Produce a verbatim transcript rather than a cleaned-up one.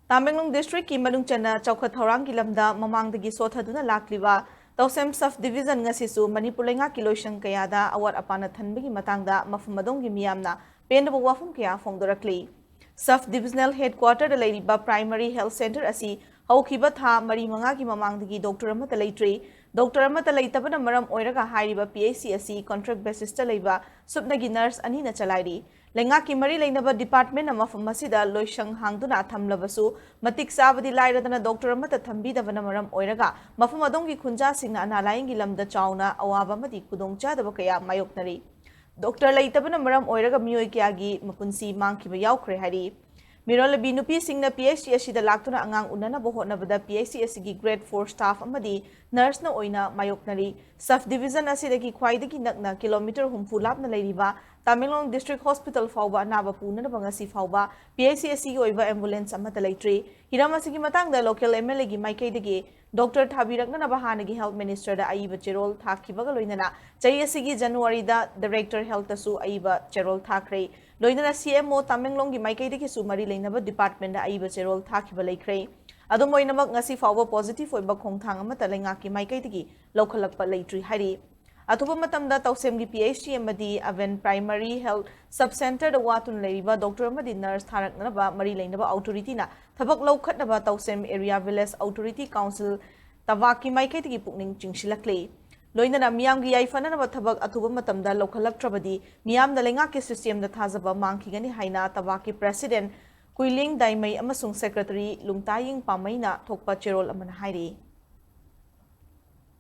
ꯇꯥꯃꯦꯡꯂꯣꯡ ꯗꯤꯁꯇ꯭ꯔꯤꯛꯀꯤ ꯃꯅꯨꯡ ꯆꯟꯅ ꯆꯥꯎꯈꯠ ꯊꯧꯔꯥꯡꯒꯤ ꯂꯝꯗ ꯃꯃꯥꯡꯗꯒꯤ ꯁꯣꯠꯊꯗꯨꯅ ꯂꯥꯛꯂꯤꯕ ꯇꯧꯁꯦꯝ ꯁꯕ ꯗꯤꯕꯤꯖꯟ ꯉꯁꯤꯁꯨ ꯃꯅꯤꯄꯨꯔ ꯂꯩꯉꯥꯛꯀꯤ ꯂꯣꯏꯁꯪ ꯀꯌꯥꯗ ꯑꯋꯥꯠ ꯑꯄꯥꯅ ꯊꯟꯕꯒꯤ ꯃꯇꯥꯡꯗ ꯃꯐꯝ ꯑꯗꯣꯝꯒꯤ ꯃꯤꯌꯥꯝꯅ ꯄꯦꯟꯗꯕ ꯋꯥꯐꯝ ꯀꯌꯥ ꯐꯣꯡꯗꯣꯔꯛꯂꯤ꯫ ꯁꯕ ꯗꯤꯕꯤꯖꯅꯦꯜ ꯍꯦꯗꯀ꯭ꯋꯥꯇꯔꯗ ꯂꯩꯔꯤꯕ ꯄ꯭ꯔꯥꯏꯃꯔꯤ ꯍꯦꯜꯊ ꯁꯦꯟꯇꯔ ꯑꯁꯤ ꯍꯧꯈꯤꯕ ꯊꯥ ꯃꯔꯤ ꯃꯉꯥꯒꯤ ꯃꯃꯥꯡꯗꯒꯤ ꯗꯣꯛꯇꯔ ꯑꯃꯠꯇ ꯂꯩꯇ꯭ꯔꯤ꯫ ꯗꯣꯛꯇꯔ ꯑꯃꯠꯇ ꯂꯩꯇꯕꯅ ꯃꯔꯝ ꯑꯣꯏꯔꯒ ꯍꯥꯏꯔꯤꯕ ꯄꯤ ꯑꯩꯆ ꯁꯤ ꯑꯁꯤ ꯀꯣꯟꯇ꯭ꯔꯦꯛ ꯕꯦꯁꯤꯁꯇ ꯂꯩꯕ ꯁꯨꯞꯅꯒꯤ ꯅꯔꯁ ꯑꯅꯤꯅ ꯆꯂꯥꯏꯔꯤ꯫ ꯂꯩꯉꯥꯛꯀꯤ ꯃꯔꯤ ꯂꯩꯅꯕ ꯗꯤꯄꯥꯔꯠꯃꯦꯟꯅ ꯃꯐꯝ ꯑꯁꯤꯗ ꯂꯣꯏꯁꯪ ꯍꯥꯡꯗꯨꯅ ꯊꯝꯂꯕꯁꯨ, ꯃꯇꯤꯛ ꯆꯥꯕꯗꯤ ꯂꯥꯏꯔꯗꯅ ꯗꯣꯛꯇꯔ ꯑꯃꯠꯇ ꯊꯝꯕꯤꯗꯕꯅ ꯃꯔꯝ ꯑꯣꯏꯔꯒ ꯃꯐꯝ ꯑꯗꯣꯝꯒꯤ ꯈꯨꯟꯖꯥꯁꯤꯡꯅ ꯑꯅꯥ ꯂꯥꯌꯦꯡꯒꯤ ꯂꯝꯗ ꯆꯥꯎꯅ ꯑꯋꯥꯕ ꯑꯃꯗꯤ ꯈꯨꯗꯣꯡꯆꯥꯗꯕ ꯀꯌꯥ ꯃꯥꯌꯣꯛꯅꯔꯤ꯫ ꯗꯣꯛꯇꯔ ꯂꯩꯇꯕꯅ ꯃꯔꯝ ꯑꯣꯏꯔꯒ ꯃꯤꯑꯣꯏ ꯀꯌꯥꯒꯤ ꯃꯄꯨꯟꯁꯤ ꯃꯥꯡꯈꯤꯕ ꯌꯥꯎꯈ꯭ꯔꯦ ꯍꯥꯏꯔꯤ꯫ ꯃꯤꯔꯣꯜꯂꯕꯤ ꯅꯨꯄꯤꯁꯤꯡꯅ ꯄꯤ ꯑꯩꯆ ꯁꯤ ꯑꯁꯤꯗ ꯂꯥꯛꯇꯨꯅ ꯑꯉꯥꯡ ꯎꯅꯅꯕ ꯍꯣꯠꯅꯕꯗ ꯄꯤ ꯑꯩꯆ ꯁꯤ ꯑꯁꯤꯒꯤ ꯒ꯭ꯔꯦꯗ ꯐꯣꯔ ꯁ꯭ꯇꯥꯐ ꯑꯃꯗꯤ ꯅꯔꯁꯅ ꯑꯣꯏꯅ ꯃꯥꯌꯣꯛꯅꯔꯤ꯫ ꯁꯕ ꯗꯤꯕꯤꯖꯟ ꯑꯁꯤꯗꯒꯤ ꯈ꯭ꯋꯥꯏꯗꯒꯤ ꯅꯛꯅ ꯀꯤꯂꯣꯃꯤꯇꯔ ꯍꯨꯝꯐꯨ ꯂꯥꯞꯅ ꯂꯩꯔꯤꯕ ꯇꯥꯃꯦꯡꯂꯣꯡ ꯗꯤꯁꯇ꯭ꯔꯤꯛ ꯍꯣꯁꯄꯤꯇꯥꯜ ꯐꯥꯎꯕ ꯑꯅꯥꯕ ꯄꯨꯅꯅꯕ ꯉꯁꯤ ꯐꯥꯎꯕ ꯄꯤ ꯑꯩꯆ ꯁꯤ ꯑꯁꯤꯒꯤ ꯑꯣꯏꯕ ꯑꯦꯝꯕꯨꯂꯦꯟꯁ ꯑꯃꯠꯇ ꯂꯩꯇ꯭ꯔꯤ꯫ ꯍꯤꯔꯝ ꯑꯁꯤꯒꯤ ꯃꯇꯥꯡꯗ ꯂꯣꯀꯦꯜ ꯑꯦꯝ ꯑꯦꯜ ꯑꯦꯒꯤ ꯃꯥꯏꯀꯩꯗꯒꯤ ꯗꯣꯛꯇꯔ ꯊꯥꯕꯤꯔꯛꯅꯅꯕ ꯍꯥꯟꯅꯒꯤ ꯍꯦꯜꯊ ꯃꯤꯅꯤꯁꯇꯔꯗ ꯑꯏꯕ ꯆꯦꯔꯣꯜ ꯊꯥꯈꯤꯕꯒ ꯂꯣꯏꯅꯅ ꯆꯍꯤ ꯑꯁꯤꯒꯤ ꯖꯅꯋꯥꯔꯤꯗ ꯗꯥꯏꯔꯦꯛꯇꯔ ꯍꯦꯜꯊꯇꯁꯨ ꯑꯏꯕ ꯆꯦꯔꯣꯜ ꯊꯥꯈ꯭ꯔꯦ꯫ ꯂꯣꯏꯅꯅ ꯁꯤ ꯑꯦꯝ ꯑꯣ ꯇꯥꯃꯦꯡꯂꯣꯡꯒꯤ ꯃꯥꯏꯀꯩꯗꯒꯤꯁꯨ ꯃꯔꯤ ꯂꯩꯅꯕ ꯗꯤꯄꯥꯔꯠꯃꯦꯟꯗ ꯑꯏꯕ ꯆꯦꯔꯣꯜ ꯊꯥꯈꯤꯕ ꯂꯩꯈ꯭ꯔꯦ꯫ ꯑꯗꯨꯝ ꯑꯣꯏꯅꯃꯛ, ꯉꯁꯤ ꯐꯥꯎꯕ ꯄꯣꯖꯤꯇꯤꯚ ꯑꯣꯏꯕ ꯈꯣꯡꯊꯥꯡ ꯑꯃꯠꯇ ꯂꯩꯉꯥꯛꯀꯤ ꯃꯥꯏꯀꯩꯗꯒꯤ ꯂꯧꯈꯠꯂꯛꯄ ꯂꯩꯇ꯭ꯔꯤ ꯍꯥꯏꯔꯤ꯫ ꯑꯊꯨꯕ ꯃꯇꯝꯗ ꯇꯧꯁꯦꯝꯒꯤ ꯄꯤ ꯑꯩꯆ ꯁꯤ ꯑꯃꯗꯤ ꯑꯕꯦꯟ ꯄ꯭ꯔꯥꯏꯃꯔꯤ ꯍꯦꯜꯊ ꯁꯕ ꯁꯦꯟꯇꯔꯗ ꯋꯥꯇꯨꯅ ꯂꯩꯔꯤꯕ ꯗꯣꯛꯇꯔ ꯑꯃꯗꯤ ꯅꯔꯁ ꯊꯥꯔꯛꯅꯅꯕ ꯃꯔꯤ ꯂꯩꯅꯕ ꯑꯣꯊꯣꯔꯤꯇꯤꯅ ꯊꯕꯛ ꯂꯧꯈꯠꯅꯕ ꯇꯧꯁꯦꯝ ꯑꯦꯔꯤꯌꯥ ꯚꯤꯂꯦꯖ ꯑꯣꯊꯣꯔꯤꯇꯤ ꯀꯥꯎꯟꯁꯤꯜ, ꯇꯕꯥꯛꯀꯤ ꯃꯥꯏꯀꯩꯗꯒꯤ ꯄꯨꯛꯅꯤꯡ ꯆꯤꯡꯁꯤꯜꯂꯛꯂꯤ꯫ ꯂꯣꯏꯅꯅ ꯃꯤꯌꯥꯝꯒꯤ ꯌꯥꯏꯐꯅꯅꯕ ꯊꯕꯛ ꯑꯊꯨꯕ ꯃꯇꯝꯗ ꯂꯧꯈꯠꯂꯛꯇ꯭ꯔꯕꯗꯤ ꯃꯤꯌꯥꯝꯅ ꯂꯩꯉꯥꯛꯀꯤ ꯁꯤꯁꯇꯦꯝꯗ ꯊꯥꯖꯕ ꯃꯥꯡꯈꯤꯒꯅꯤ ꯍꯥꯏꯅ ꯇꯕꯥꯛꯀꯤ ꯄ꯭ꯔꯦꯁꯤꯗꯦꯟ ꯀꯨꯏꯂꯤꯡ ꯗꯥꯏꯃꯩ ꯑꯃꯁꯨꯡ ꯁꯦꯀ꯭ꯔꯦꯇꯔꯤ ꯂꯨꯡꯇꯥꯌꯤꯡ ꯄꯥꯃꯩꯅ ꯊꯣꯛꯄ ꯆꯦꯔꯣꯜ ꯑꯃꯅ ꯍꯥꯏꯔꯤ꯫